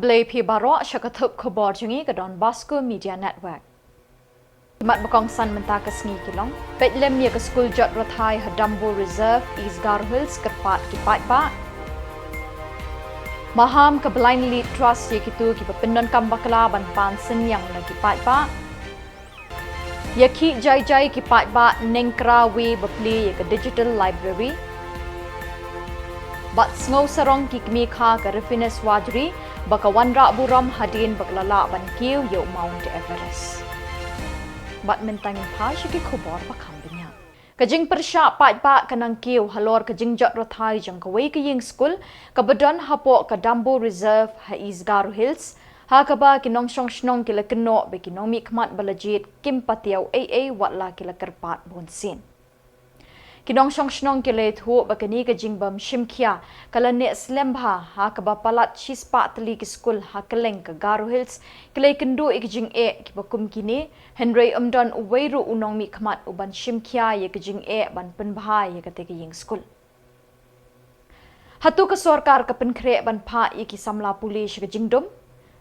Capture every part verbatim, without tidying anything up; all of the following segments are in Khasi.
Khublei phi baroh sha ka thup khubor jong ngi ka Don Bosco Media Network. Ki mat ba kongsan mynta ka sngi ki long: Peit lem ïa ka skul jot rathai ha Dambur Reserve, East Garo Hills kyrpad ki paidbah. Maham ka Blind Lead Trust ïa kito kiba pyndonkam bakla ban pan synñiang na ki paidbah. Ïakhih jai jai ki paidbah Nengkra wei ba plie ïa ka Digital Library. Bad sngew sarong ki kmie kha ka Rufinus Warjri ba ka wanrah burom hadien ba ka la lah ban kiew ïa u Mount Everest. Bad mynta ngin phai sha ki khubor ba kham bniah. Ka jingpyrshah paidbah ka nang kiew halor ka jingjot rathai jong kawei ka ïing skul kaba don hapoh ka Dambur Reserve ha East Garo Hills, ha kaba ki nongshong shnong ki la kynnoh ba ki nongmihkhmat ba la jied kim pat ïohi ei ei wat la ki la kyrpad bunsien. Ki nongshong shnong ki la ïathuh ba kane ka jingbym shim khia ka la neh slem bha, ha kaba palat shispah tylli ki skul ha kylleng ka Garo Hills ki la ïakynduh ïa ki jingeh kiba kum kine, hynrei ym don uwei ruh u nongmihkhmat uban shim khia ïa ka jingeh ban pynbha ïa kata ka ïing skul. Hato ka sorkar ka pynkhreh ban phah ïa ki samla pule sha ka jingdum?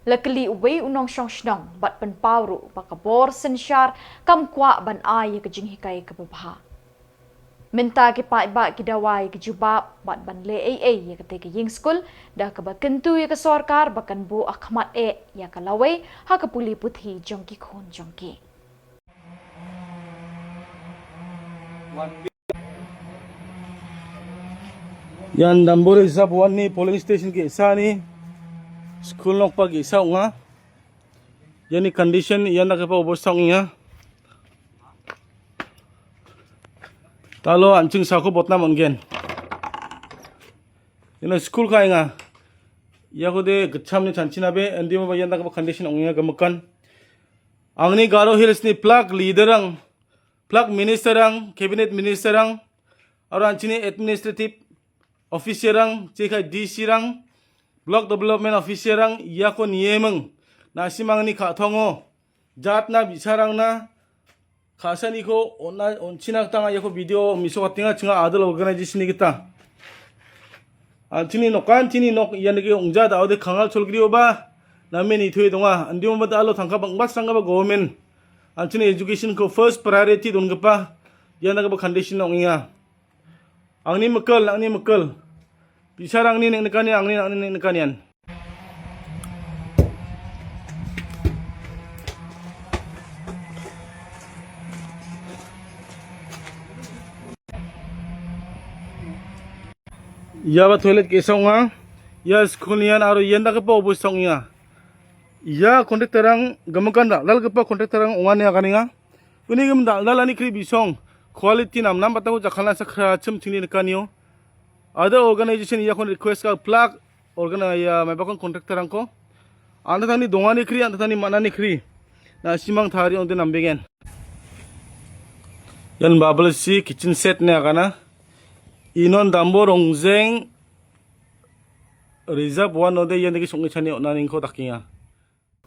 La kylli uwei u nongshong shnong bad pynpaw ruh ba ka bor synshar kam kwah ban ai ïa ka jinghikai kaba bha. Mynta ki paidbah ki dawa ïa ka jubab bad ban leh ei ei ïa kata ka ïing skul, da kaba kyntu ïa ka sorkar ba kan buh khmat eh ïa ka lawei ha ka pule puthi jong ki khun jong ki. Ïa Dambur Reserve one ni polling station ki sa ni, skul nok pa ki sa nga. Ïa ni condition, ïa na ka pa obostha ong ïa. Talo an ching sa ko botna mon gen. Ïa na skul ka nga. Ïa ko de kacham ni chan china be, andi mo ba ïa na ka pa condition ong ïa ka makan. Angni Garo Hills ni plak leader ang, plak minister ang, cabinet minister ang, aru an chini administrative officer ang, chika D C ang, block development officer ang, ïa ko niemeng. Na simang ni ka thongo. Jat na bichar ang na, khasa ni ko, on na, on china tanga ïa ko video, miso katinga chinga adal organization ni kita. An chini nok, an chini nok, ïa ni ki ong jat, au de khangal chol gri oba. Na me ni thui donga, andi mo ba alo thangka bang bas thangka ba government. An chini education ko first priority don kapa. Ïa na ka ba condition ong ïa. Angni mekel, angni mekel. Bichar angni nek nekanian, angni, angni nek nekanian. Ïa ba toilet ki song nga. Ïa skul nian aru ïa na ka pa obu song ïa. Ïa contractor ang gamakan da lal ka pa contractor ang wan ïa kani nga. Uni gam da lal ani kri bisong. Quality nam nam bata ko jakhala sa khra chim chini kanio. Other organization ïa kon request ka plak organ ïa mai bakon contractor ang ko. Anta tani dongani kri, anta tani manani kri. Na simang thari ong te nam begen. Ïan bubble si kitchen set ne akana. Inon Dambur Rongjeng Reserve one ode ïan dagi song ichani ona ning ko takinga.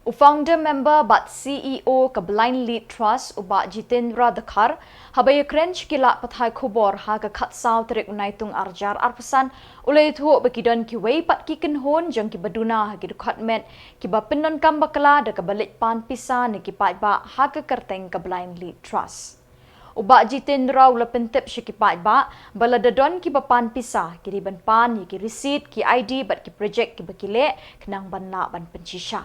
U founder member bad C E O ka Blind Lead Trust, u Bah Jitendra Dkhar, haba ïakren sha ki lad pathai khubor ha ka khatsaw tarik u Naitung arjar arphew san, u la ïathuh ba ki don kiwei pat ki kynhun jong kiba duna ha ki dkhot met kiba pyndonkam bakla da kaba leit pan pisa na ki paidbah ha ka kyrteng ka Blind Lead Trust. U Bah Jitendra u la pyntip sha ki paidbah ba lada don kiba pan pisa, ki dei ban pan ïa ki receipt, ki I D bad ki project kiba ki leh khnang ban lah ban pynshisha.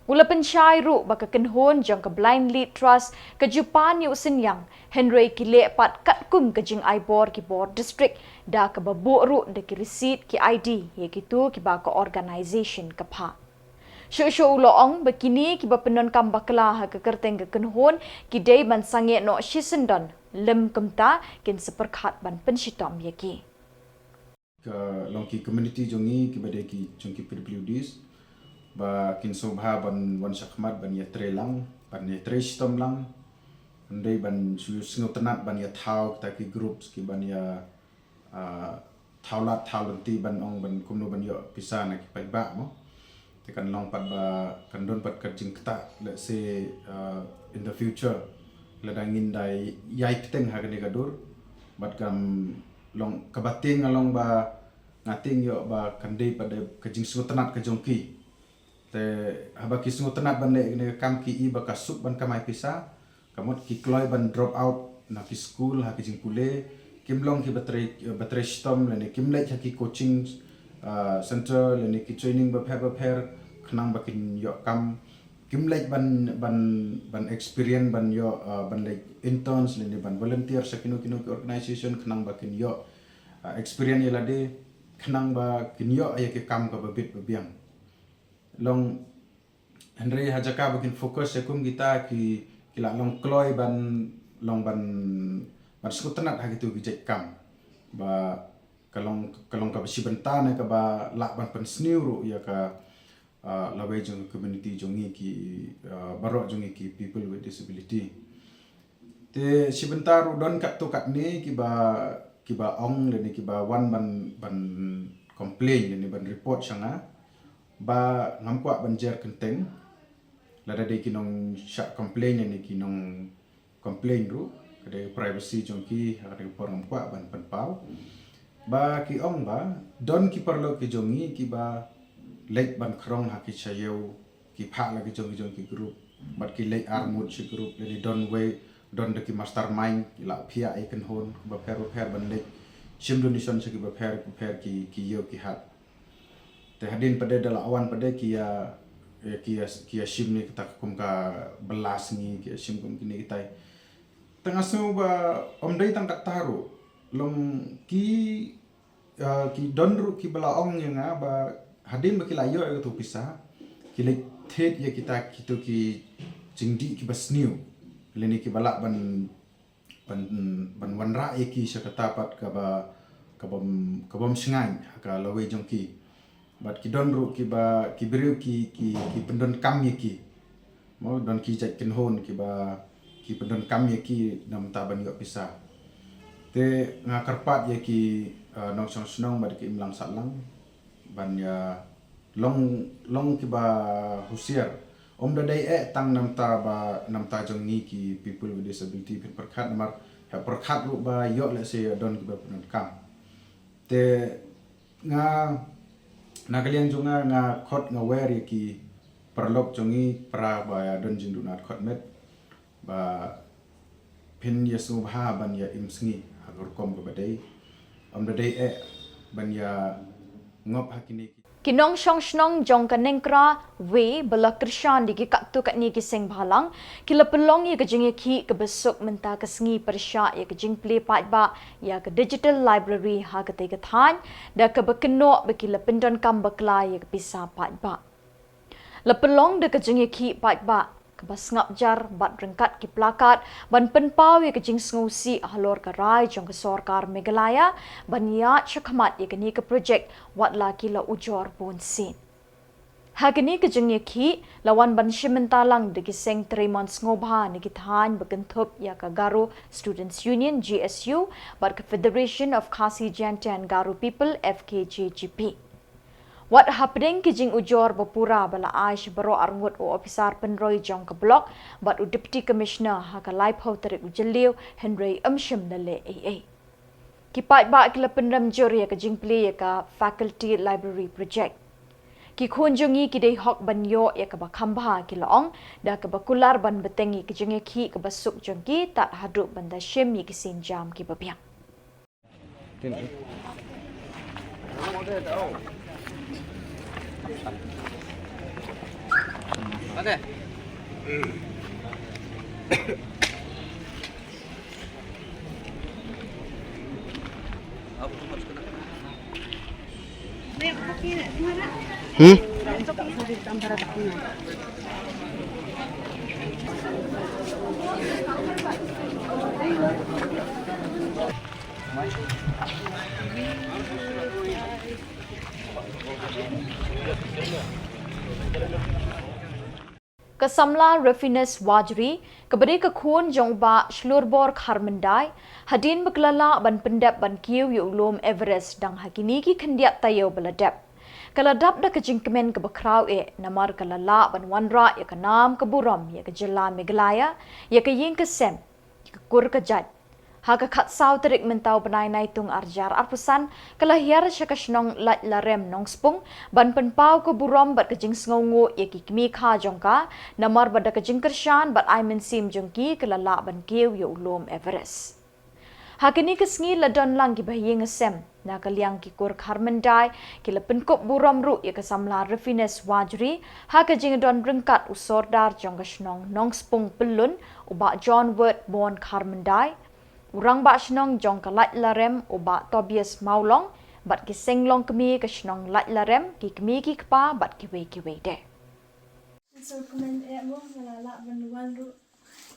U la pynshai ruh ba ka kynhun jong ka Blind Lead Trust ka ju pan ïa u synñiang, hynrei ki leh pat katkum ka jingai bor ki bor district da kaba buh ruh da ki receipt, ki I D ïa kito kiba ka organization ka phah. Shuh shuh u la ong ba kine kiba pyndonkam bakla ha ka kyrteng ka kynhun ki dei ban sangeh noh shisyndon, lym kumta kin sa pyrkhat ban pynshitom ïa ki. Ka long ki community jong ngi kiba dei ki jong ki P W Ds ba kin sngewbha ban wan shakhmat ban ïatrei lang, ban ïatrei shitom lang. Hynrei ban shu sngewtynnat ban ïathaw kita ki groups ki ban ïa, ah, thaw lad thaw lynti ban ong ban kumno ban ïoh pisa na ki paidbah mo. Te kan long pat ba kan don pat ka jingktah, let's say, uh, in the future, lada ngin da ïai bteng ha kane ka dur, bad kam long kaba tieng nga long ba nga tieng ïoh ba kan dei pat da ka jingsngewtynnat ka jong ki. Te haba ki sngewtynnat ban leh kane ka kam ki i ba ka suk ban kamai pisa, ka mut ki kloi ban drop out na ki skul ha ki jingpule, kim long ki ba trei, ba trei shitom lane kim leit ha ki coaching, ah, center lane ki training bapher bapher khnang ba kin ïoh kam, kim leit ban, ban, ban experience, ban ïoh, ah, ban leit interns lane ban volunteer sha kino kino ki organization khnang ba kin ïoh, ah, experience ïa lade, khnang ba kin ïoh ïa ki kam kaba bit ba biang. Long, hynrei ha jaka ba kin focus ïa kum kita ki, ki la long kloi ban, long ban, ban sngewtynnat ha kitu ki jait kam. Ba ka long, ka long kaba shi bynta ne kaba lah ban pynsniew ruh ïa ka, ah, lawei jong ka community jong ngi ki, ah, baroh jong ngi ki people with disability. Te shi bynta ruh don katto katne kiba, kiba ong lane kiba wan ban, ban complain lane ban report sha nga ba ngam kwah ban jer kynthei. Lada dei ki nongshah complain lane ki nong complain ruh, ka dei privacy jong ki, ha ka dei por ngam kwah ban pynpaw. Ba ki ong ba don ki paralok ki jong ngi kiba leit ban khrong ha ki sha ïew, ki phah la ki jong ki jong ki group, bad ki leit arngut shi group, lane don wei, don da ki mastermind, ki la phiah ïa ki kynhun bapher bapher ban leit shim donation sha ki bapher bapher ki, ki ïew ki hat. Te hadien pat de da la wan pat de ki ïa, ïa ki ïa, ki ïa shim ne kata kum ka bylla sngi, ki ïa shim kum kine kitai. Te nga sngew ba ym dei tang kata ruh, long ki, ah, ki don ruh kiba la ong ïa nga ba hadien ba ki la ïoh ïa katu pisa, ki leit thied ïa kita kitu ki jingdih kiba sniew, lane kiba lah ban, ban, ban wanrah ïa ki sha kata pat kaba, kaba, kaba ym shngaiñ ha ka lawei jong ki. Bad ki don ruh kiba, ki briew ki, ki, ki pyndonkam ïa ki. Mo, don ki jait kynhun kiba, ki pyndonkam ïa ki namar ban ïoh pisa. Te nga kyrpad ïa ki, ah, nongshong shnong bad ki imlang sahlang ban ïa long, long kiba husiar. Ym da dei eh tang namar ba, namar jong ngi ki people with disability phin pyrkhat, namar heh pyrkhat ruh ba ïoh lehse ïa don kiba pyndonkam. Te nga, na ka liang jong nga, nga khot nga wer ïa ki paralok jong ngi para ba ïa don jingduhnat khot met ba phin ïa sngewbha ban ïa im sngi ha ka rukom kaba dei. Ym da dei eh ban ïa ngop ha kine ki Ki nongshong shnong jong ka Nengkra Wei ba la kyrshan da ki katto katne ki seng bhalang, ki la pynlong ïa ka jingïakhih kaba suk mynta ka sngi pyrshah ïa ka jingplie paidbah ïa ka digital library ha katei ka thaiñ, da kaba kynnoh ba ki la pyndonkam bakla ïa ka pisa paidbah. La pynlong da ka jingïakhih paidbah kaba sngap jar bad ryngkat ki plakat ban pynpaw ïa ka jingsngewsih halor ka rai jong ka sorkar Meghalaya ban ïaid shakhmat ïa kane ka projek, wat la ki la ujor bun sien. Ha kane ka jingïakhih la wan ban shim bynta lang da ki seng trei mon sngewbha na ki thaiñ ba kynthup ïa ka Garo Students Union, G S U, bad ka Federation of Khasi Jaintia and Garo People, F K J G P. Wat hapdeng ki jingujor ba pura ba la ai sha baroh arngut u ophisar pynroi jong ka block bad u Deputy Commissioner ha ka laiphew tarik u Jylliew, hynrei ym shym la leh ei ei. Ki paidbah ki la pynrem jur ïa ka jingplie ïa ka Faculty Library Project. Ki khun jong ngi ki dei hok ban ïoh ïa kaba kham bha, ki la ong, da kaba kular ban bteng ïa ka jingïakhih kaba suk jong ki tad haduh ban da shim ïa ki sienjam kiba biang. Hmm? Ka samla Rufinus Warjri, kaba dei ka khun jong u Bah Shlurbor Kharmyndai, hadien ba ka la lah ban pyndep ban kiew ïa u lum Everest dang ha kine ki khyndiat taïew ba la dep, ka la dap da ka jingkmen kaba khraw eh, namar ka la lah ban wanrah ïa ka nam ka burom ïa ka jylla Meghalaya, ïa ka ïing ka sem, ïa ka kur ka jait, Ha ka khatsaw tarik mynta u bnai Naitung arjar arphew san, ka la hiar sha ka shnong Laitlarem Nongspung, ban pynpaw ka burom bad ka jingsngewnguh ïa ki kmie kha jong ka, namar ba da ka jingkyrshan bad ai mynsiem jong ki ka la lah ban kiew ïa u lum Everest. Ha kane ka sngi la don lang ki bahaïing hasem, na ka liang ki kur Kharmyndai, ki la pynkup burom ruh ïa ka samla Rufiness Wajri, ha ka jingdon ryngkat u sordar jong ka shnong Nongspung Pyllun, u Bah John Word Born Kharmyndai, u rangbah shnong jong ka Laitlarem u Bah Tobias Mawlong, bad ki seng longkmie ka shnong Laitlarem, ki kmie ki kpa bad kiwei kiwei de. So kmen eh mo nga la lah ban wan ruh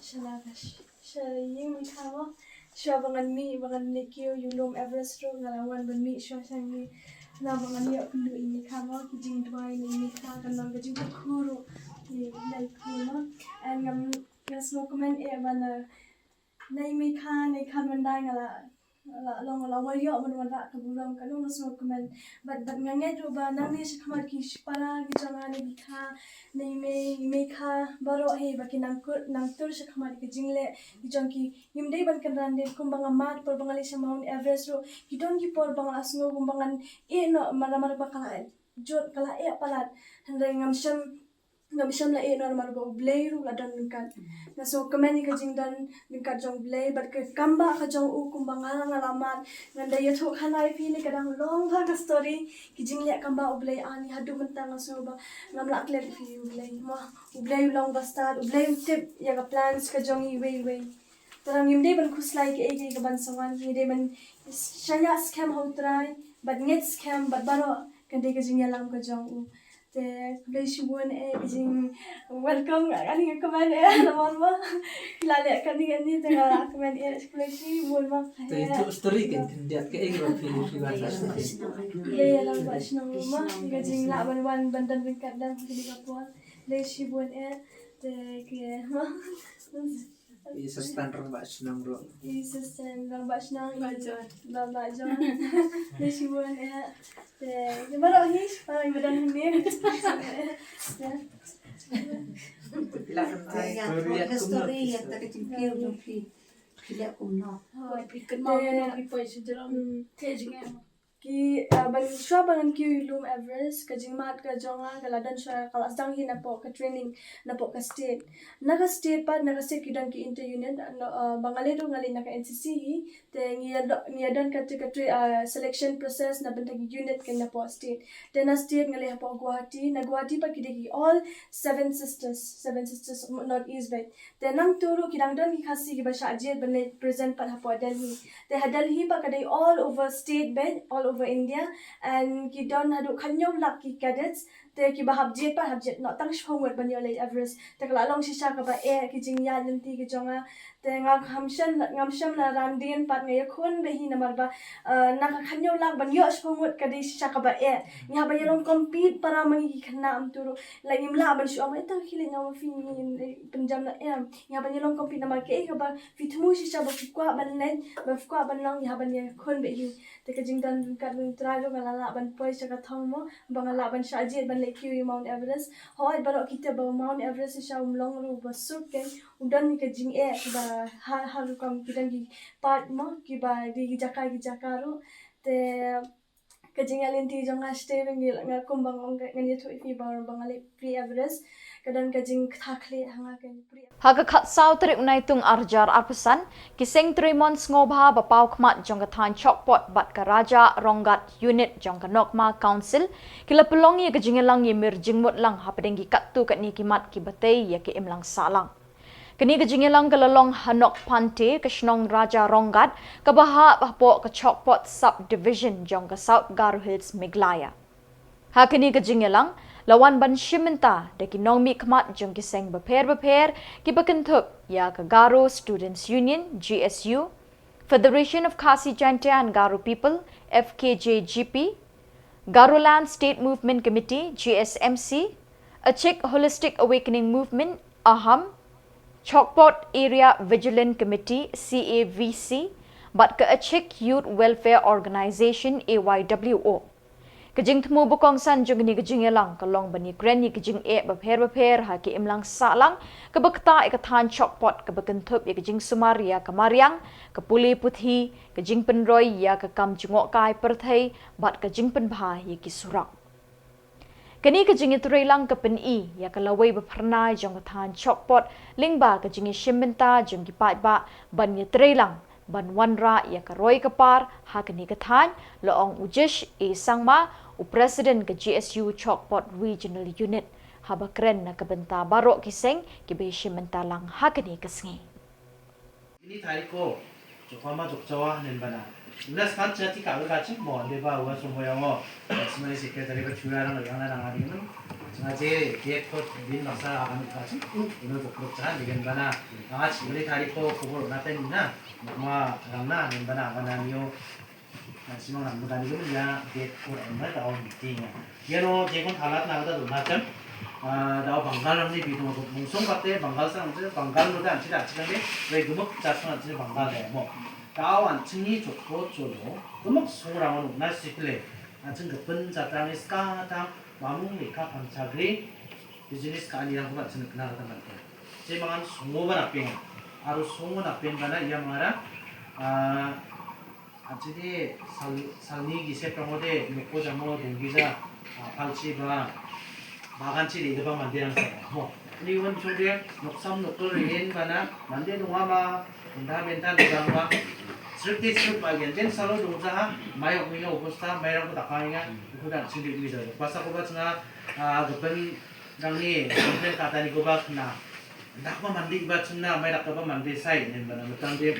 sha la ka sh- sha la ïing mi kha mo. Shuwa ba ngan mih ba ngan leit kiew ïa u lum Everest ruh nga la wan ban mih shuwa sha ngi. Na ba ngan ïoh kynduh ïa mi kha mo ki jingduwai ïa mi kha kan long ka jingkyrkhu ruh. Ïa lai kyrkhu mo. And ngam nga sngewkmen eh ba na Nei mei kha, nei kha mynta nga la, la long la wai ïoh ban wanrah ka burom ka long la sngewkmen. Bad, bad nga ngeit ruh ba nangne shakhmat ki shipara ki jong nga nei mei kha, nei mei, mei kha baroh hi ba ki nang kut, nang tur shakhmat ki jingleh ki jong ki. Ngim dei ban kynran dei kumba nga mad por ba nga leit sha Mount Everest ruh. Ki don ki por ba nga la sngew kumba ngan ïeh noh namar ba ka la jot ka la ïeh palat. Hynrei ngam shym Ngam shym la ïeh noh namar ba U Blei ruh la don ryngkat. Nga sngewkmen ïa ka jingdon ryngkat jong U Blei bad ka kam bah ka jong u kumba nga la nga la mad. Ngan da ïathuh khana ïa phi ne ka dang long bha ka story. Ki jingleh kam bah U Blei ani haduh mynta nga sngew ba ngam lah klet ïa phi U Blei. Mo U Blei u long bastad, U Blei u tip ïa ka plans ka jong iwei iwei. Te ngim dei ban khuslai kaei kaei kaban sa wan, ngi dei ban shaniah skhem ha U Trai bad ngeit skhem bad baroh kan dei ka jingïalam ka jong u. Te khublei shibun eh ka jing welcome nga kane nga kmen eh namar ba la leh kane kane te nga kmen eh khublei shibun ma. Te itu story kan tindiat kaei ba phi phi wan. Khublei ïalam ba shnong ma ka jing lah ban wan ban don ryngkat da kane ka por. Khublei shibun eh te ke ma. I assistant rangbah shnong ruh. I assistant rangbah shnong, Bah John. Bah, Bah John. Te shibun eh. Te baroh hi, baroh hi ba don hangne. Te ila kan ai. Ïa, story ïa ta ka jingkiew jong phi. Phi leh kumno? Hooid, phi kynmaw kumno phi poi sha jrong. Te jingeh. Ki, ah, ban shuwa ba ngan kiew ïa u lum Everest, ka jingmad ka jong nga ka la don shuwa ka la sdang hi napoh ka training, napoh ka state. Na ka state pat, na ka state ki don ki inter unit, ah, ba nga leit ruh nga leit na ka N C C hi, te ngi ïa do-, ngi ïa don kata ka tra-, ah, selection process na bynta ki unit kan napoh state. Te na state nga leit hapoh Guwahati, na Guwahati pat ki dei ki all Seven Sisters, Seven Sisters North East bad. Te nangta ruh ki dang don ki Khasi kiba shah jied ban leit present pat hapoh Delhi. Te ha Delhi pat ka dei all over state bad all over India. And ki don haduh khathynñiew lak ki cadets. Te kiba hap jied pat hap jied noh tang shiphew ngut ban ïoh leit Everest. Te ka la long shisha kaba eh ki jingïaid lynti ki jong nga. Te nga ngam shym, ngam shym la ran dien pat nga ïakhun bha hi namar ba, eh, na ka khathynñiew lak ban ïoh shiphew ngut ka dei shisha kaba eh. Ngi hap ban ïalong compete para ma ngi ki khynnah mynta ruh. Like ngim lah ban shu ong, "Eh, to khie leit nga ma phi ngi pynjam na em." Ngi hap ban ïalong compete namar kaei kaba phi thmu shisha ba phi kwah ban leit, ba phi kwah ban long, ngi hap ban ïakhun bha hi. Te ka jingdon ryngkat U Trai ruh nga la lah ban poi sha ka thong mo, ba nga lah ban shah jied ban leit kiew ïa u Mount Everest. Hooid baroh ki tip ba u Mount Everest shisha um long ruh ba suk kein, u don ka jingeh kiba ha, ha rukom ki don ki part mo, kiba dei ki jaka ki jaka ruh. Te ka jingïaid lynti jong nga shatei ruh ngi la, nga kumba nga ong ngan ïathuh ïa phi ba, ba nga leit pre Everest. Ka don ka jingkthah khlieh ha nga ka pre. Ha ka khatsaw tarik u Naitung arhajar arphew san, ki seng trei mon sngewbha ba paw khmat jong ka thaiñ Chokpot bad ka Raja Ronggat Unit jong ka Nokma Council ki la pynlong ïa ka jingïalang ïa mir jingmut lang hapdeng ki katto katne ki mat kiba tei ïa ka imlang sahlang. Kane ka jingïalang ka la long ha Nokphante, ka shnong Raja Ronggat, kaba hap hapoh ka Chokpot Sub-Division jong ka South Garo Hills, Meghalaya. Ha kane ka jingïalang, la wan ban shim bynta da ki nongmihkhmat jong ki seng bapher bapher, kiba kynthup ïa ka Garo Students Union, G S U, Federation of Khasi Jaintia and Garo People, F K J G P, Garoland State Movement Committee, G S M C, Achik Holistic Awakening Movement, AHAM, Chokpot Area Vigilant Committee, C A V C, bad ka Achik Youth Welfare Organization, A Y W O. Ka jingthmu bakongsan jong kane ka jingïalang ka long ban ïakren ïa ka jingeh bapher bapher ha ka imlang sahlang, kaba ktah ïa ka thaiñ Chokpot, kaba kynthup ïa ka jingsumar ïa ka mariang, ka pule puthi, ka jingpynroi ïa ka kam jngohkai pyrthei, bad ka jingpynbha ïa ki surok. Kane ka jingïatreilang ka pyni ïa ka lawei baphyrnai jong ka thaiñ Chokpot lyngba ka jingïashim bynta jong ki paidbah ban ïatreilang ban wanrah ïa ka roi ka par ha kane ka thaiñ, la ong u Jish A Sangma, u President ka G S U Chokpot Regional Unit, haba kren na ka bynta baroh ki seng kiba ïashim bynta lang ha kane ka sngi. Ini tarik ko, jokama jokjawa nen bana. Ulas kan chati ka ga chim mo, leba wa sumbo yang mo. Smai secretary ba chura rang yang na nang ari nang. Sengaja dia ko din masa akan ka chim. Ino jok jok chan digen bana. Nang achi ini tarik ko kubur na pen na. Mama rang na nen bana bana nio. Nang simang nang muda ni ya dia ko rang na ta on meeting. Ïano jengkon halat na kata duna chem. Ah, da Bengal rang ni bidu mungsong kate Bengal sang je Bengal no da anchi da anchi kan de. Wei gemuk chat sang anchi Bengal de mo. Da anchi ni chokko cholo gemuk song rang no na sikle. Anchi gepen chat rang ni ska ta mamung ni ka pan chagri. Business ka ani rang ko ba chin kena kata man. Je mangan songo ba na peng. Aru songo na peng bana ïa mangara. Ah, Anchi de sal, salni gisep rang de, nukko jamo dunggi ja, ah, palchi ba, bagan chi de ba mande rang sa. Mo, ni wan chung de, nuksam nukko rin bana, mande nunga ma, unda benta de bang ma. Srip de srip ba gen, den salo dungja ha, mai ok mi obusta, mai rang ko takang inga, ko dan chi de mi ja. Basa ko ba chenga, ah, gepen Nang ni, complain kata ni ko ba kena. Dak ba mandi ba chuna, mai dak ba mandi sai, nen bana metang de.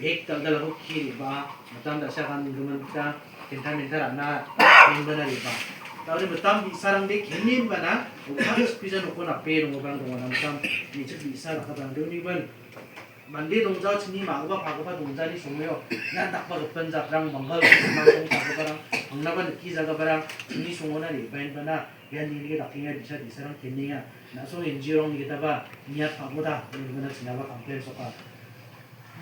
Bek tak da lagu kiri ba, metang da sya kan gemen ta, kinta minta rana, nen bana ri ba. Tahu ni metang bi sarang de kini bana, ukas pisa nuko na pe nung bang dong na metang, ni cek bi sarang ka bang de ni ban. Mande dongja chini ma ba pha ba dongja ni sungyo. Yan dak ba gepen ja rang manggal ma dong ta ba rang. Angna ba neki ja ba rang chini sungo na ni bain bana. Yan ni ni dak ni bisa di sarang kini ya. Na so en jirong ni kita ba niat pa boda ni bana china ba complain soka.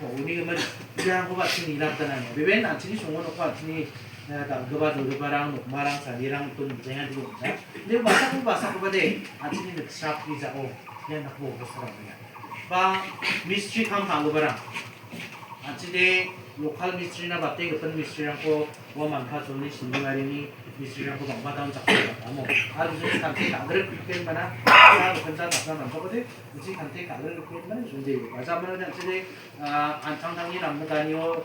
Mo uni ke man ya ko ba chini dak ta na ni. Beben an chini sungo no ko chini dak ba do ba rang no marang sa ni rang tun jaya di ja. Ni ba sa ko ba sa ko ba de an chini ni sap ni ja o. Yan dak bo ko sarang ya. Ba mistri kam ha lo barang. Anchi de local mistri na bate gepen mistri rang ko wa man pha chulni sini mari ni mistri rang ko bang ba taun chak ba mo. Ar business kan te ka grep ken bana. Sa bukan sa tak man ko de. Anchi kan te ka grep ken bana jung de. Ba jam na anchi de, ah, antang tang ni ram na ni o.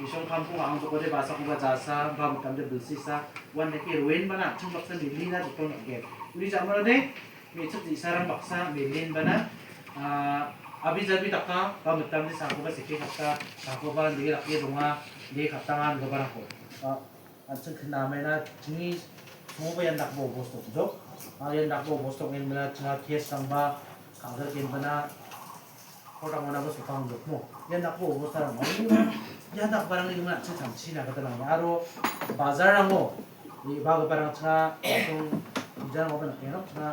Isong kampung ang ko de ba sa ko ba jasa ba mutam de belsi sa. Wan de ki ruin bana chung bak sa ni lina jukon ke. Uni jam na de. Mechuk di sarang baksa melin bana, ah, abi jabi taka ba metam di sako ba seke kata sako ba di laki runga di katangan ga barako. Ah, anchung kena mena chingi semua ba yang dak bo bostok jok. Ah, yang dak bo bostok yang mena chinga kies tang ba kagar ken bana. Kota mona ba sukang jok mo. Yang dak bo bostok mo. Yang dak barang ni mena chincham china kata nang aro bazar nang mo. Di ba ga barang chinga tung jan mo ba nak yang chinga.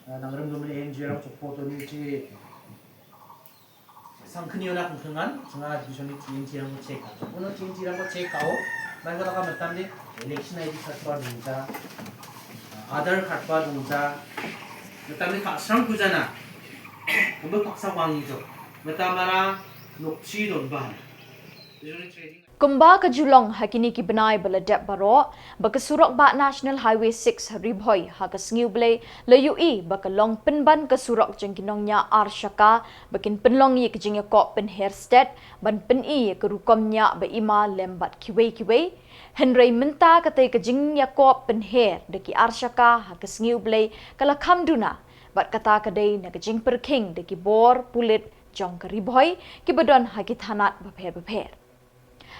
Nang rem gumni N G O rang support ni chi. Sang kini ona kung kengan, chenga di soni T N T rang check. Uno T N T rang check kao. Mai ko taka metam ni election I D card pa dungja. Aadhaar card pa dungja. Metam ni ka sang kujana. Kumba paksa wangi jo. Metam mara nukchi don ban. Di soni trading. Kumba ka ju long ha kine ki bnai ba la dep baroh, ba ka surok bah National Highway six ha Ri Bhoi ha ka Sngi U Blei la ïohi ba ka long pynban ka surok jong ki nongñiah ar shaka ba kin pynlong ïa ka jingïakop pynher stet ban pyni ïa ka rukom ñiah ba ima lem bad kiwei kiwei. Hynrei mynta katei ka jingïakop pynher da ki ar shaka ha ka Sngi U Blei ka la kham duna bad kata ka dei na ka jingpyrkhing da ki bor pulit jong ka Ri Bhoi kiba don ha ki thanat bapher bapher.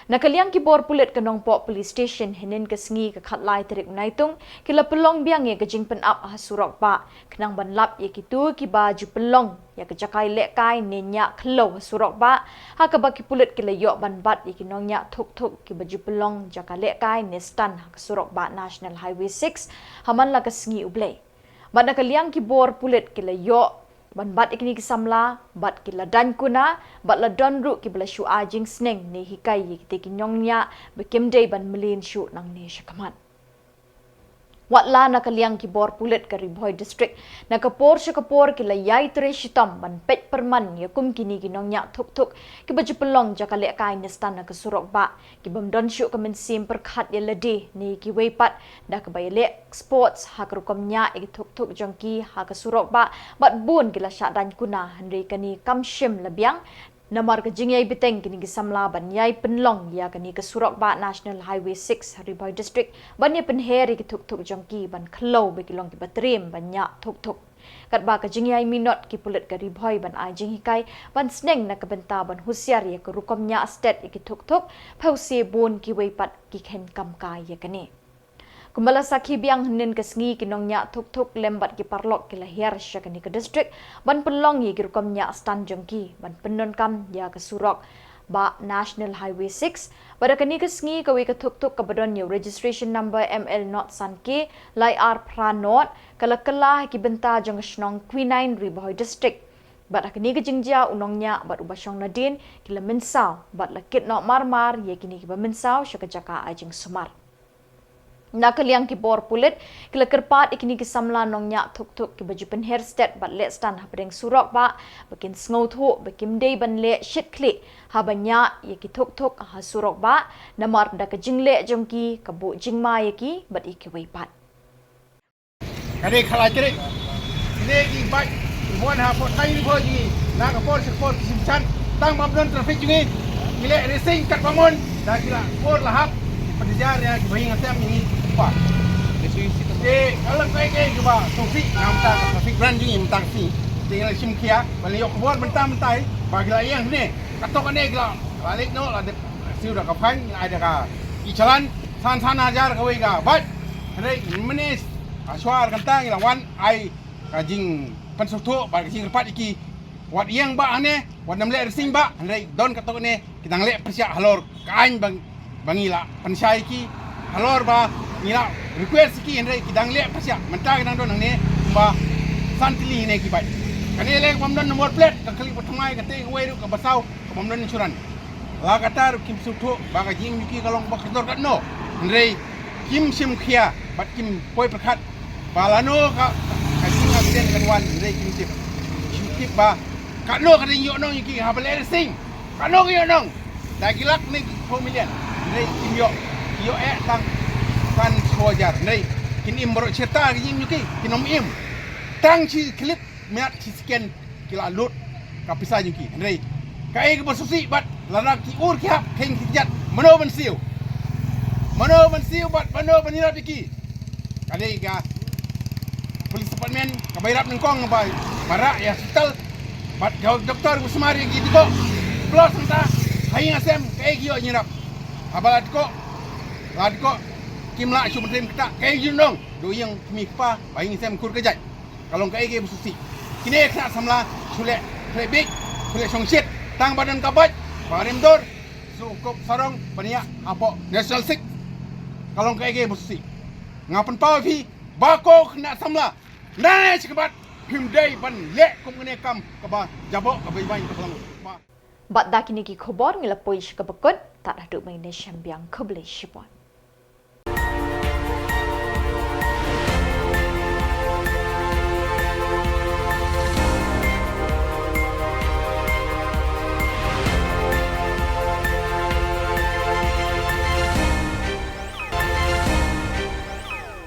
Na ka liang ki bor pulit ka Nongpoh Police Station hynnin ka sngi ka khatlai tarik u Naitung ki la pynlong biang ïa ka jingpynap ha surok bah khnang ban lap ïa kito kiba ju pynlong ïa ka jaka lehkai ne ñiah khlaw ha surok bah ha kaba ki pulit ki la ïoh ban bat ïa ki nongñiah thuk thuk kiba ju pynlong jaka lehkai ne stand ha ka surok bah National Highway six ha man la ka Sngi U Blei. Bad na ka liang ki bor pulit ki la ïoh ban bat ïa kine ki samla bad ki la daiñ kuna bad la don ruh kiba la shu ai jingsneng ne hikai ïa kitei ki nongñiah ba kim dei ban mlien shuh nangne shakhmat. Watla na ka liang ki bor pulit ka Ri Bhoi District, na ka por sha ka por ki la ïai trei shitom ban peit pyrman ïa kum kine ki nongñiah thuk thuk kiba ju pynlong jaka lehkai nystan ha ka surok bah, ki bym don shuh ka mynsiem pyrkhat ïa lade ne kiwei pat, da kaba ïaleh sports ha ka rukom ñiah ïa ki thuk thuk jong ki ha ka surok bah, bad bun ki la shah daiñ kuna, hynrei kane kam shym la biang. Namar ka jingïai bteng kine ki samla ban ïai pynlong ïa kane ka surok bah National Highway six ha Ri Bhoi District ban ïa pynher ïa ki thuk thuk jong ki ban khlem ba ki long kiba triem ban ñiah thuk thuk. Katba ka jingïai minot ki pulit ka Ri Bhoi ban ai jinghikai ban sneng na ka bynta ban husiar ïa ka rukom ñiah stet ïa ki thuk thuk, phew se bun kiwei pat ki khein kam kai ïa kane. Kumba la sakhi biang, hynnin ka sngi ki nongñiah thuk thuk lem bad ki paralok ki la hiar sha kane ka district ban pynlong ïa ki rukom ñiah stand jong ki ban pyndonkam ïa ka surok bah National Highway six. Bad ha kane ka sngi kawei ka thuk thuk kaba don ïa u registration number M L not san K lai ar phra not ka la kylla ha ki bynta jong ka shnong Quinine, Ri Bhoi District. Bad ha kane ka jingjia u nongñiah bad uba shong nadien ki la mynsaw bad la kit noh mar mar ïa kine kiba mynsaw sha ka jaka ai jingsumar. Na ka liang ki bor pulit ki la kyrpad ïa kine ki samla nongñiah thuk thuk kiba ju pynher stet bad leh stand hapdeng surok bah ba kin sngewthuh ba kim dei ban leh shit khlieh haba ñiah ïa ki thuk thuk ha surok bah, namar da ka jingleh jong ki ka buh jingma ïa ki bad ïa kiwei pat. Ka dei khalai kre. Kine ki bike ki wan ha por, tang ni por jong ngi, na ka por sha ka por ki shim chan, tang ba ym don traffic jong ngi. Ngi leh racing kat ba mon, da ki la por la hap. Pynjar ïa kiba ïing ha sem jong ngi pa. Te ka long kaei kaei kiba sngewsih na bynta ka traffic ban jong ngi mynta ka sngi. Te ngi la shim khia ban ïoh khubor mynta mynta ba ki la ïeng hangne. Katto katne ki la, la leit noh, la dep siew da ka fine, la ai da ka e-challan san san hajar kawei ka bike. Hynrei mynne ha shuwa ar kynta ngi la wan ai ka jingpynsngewthuh bad ka jingkyrpad ïa ki, wat ïeng bah hangne, wat nym leh racing bah, hynrei don katto katne ki dang leh pyrshah halor ka aiñ ba, ba ngi la pynshai ïa ki, halor ba ngi la request ïa ki, hynrei ki dang leh pyrshah. Mynta ki dang don hangne kumba san tylli ne ki bike. Kane leh kaba ym don number plate, ka kali ba thymmai, kata kawei ruh kaba saw kaba ym don insurance. La katta ruh kim sngewthuh ba ka jingim jong ki ka long ba kordor katno. Hynrei kim shim khia bad kim poi pyrkhat ba lano ka, ka jingaccident kan wan, hynrei kim tip. Kim tip ba katno ka dei ïoh nong ïa ki haba leh racing. Katno ka ïoh nong. Da ki lak ne ki phew million. Hynrei kim ïoh, ïoh eh tang san shiphew hajar. Hynrei kin im baroh shirta ka jingim jong ki, kin ym im. Tang shi clip miat shi second ki la lut ka pisa jong ki. Hynrei kaei kaba sngewsih bad lada ki ur ki hap, kheiñ ki kjat, mano ban siew? Mano ban siew bad mano ban ïarap ïa ki? Ka dei ka police department kaba ïarap nyngkong ba, ba rah ïa hospital bad ka doktor ba sumar ïa ki dkoh. Plus nangta ha ïing ha sem kaei ki ïoh jingïarap? Haba la dkoh, la dkoh kim lah shuh ban trei kata, kaei jingdon? Dei ïing kmie kpa ba ïing sem kur ka jait. Ka long kaei kaei ba sngewsih. Kine ki khynnah samla shu leh, shu leh bieit, shu leh shongshit, tang ba don ka bike ba rem dur, shu kup sarong ban ïa hapoh National Six. Ka long kaei kaei ba sngewsih. Nga pynpaw ïa phi ba ko khynnah samla, nangne shakhmat phim dei ban leh kum kane ka kam kaba jaboh, kaba iwaiñ, kaba lang. Bad da kine ki khubor ngi la poi sha kaba kut, tad haduh mynne shem biang, khublei shibun.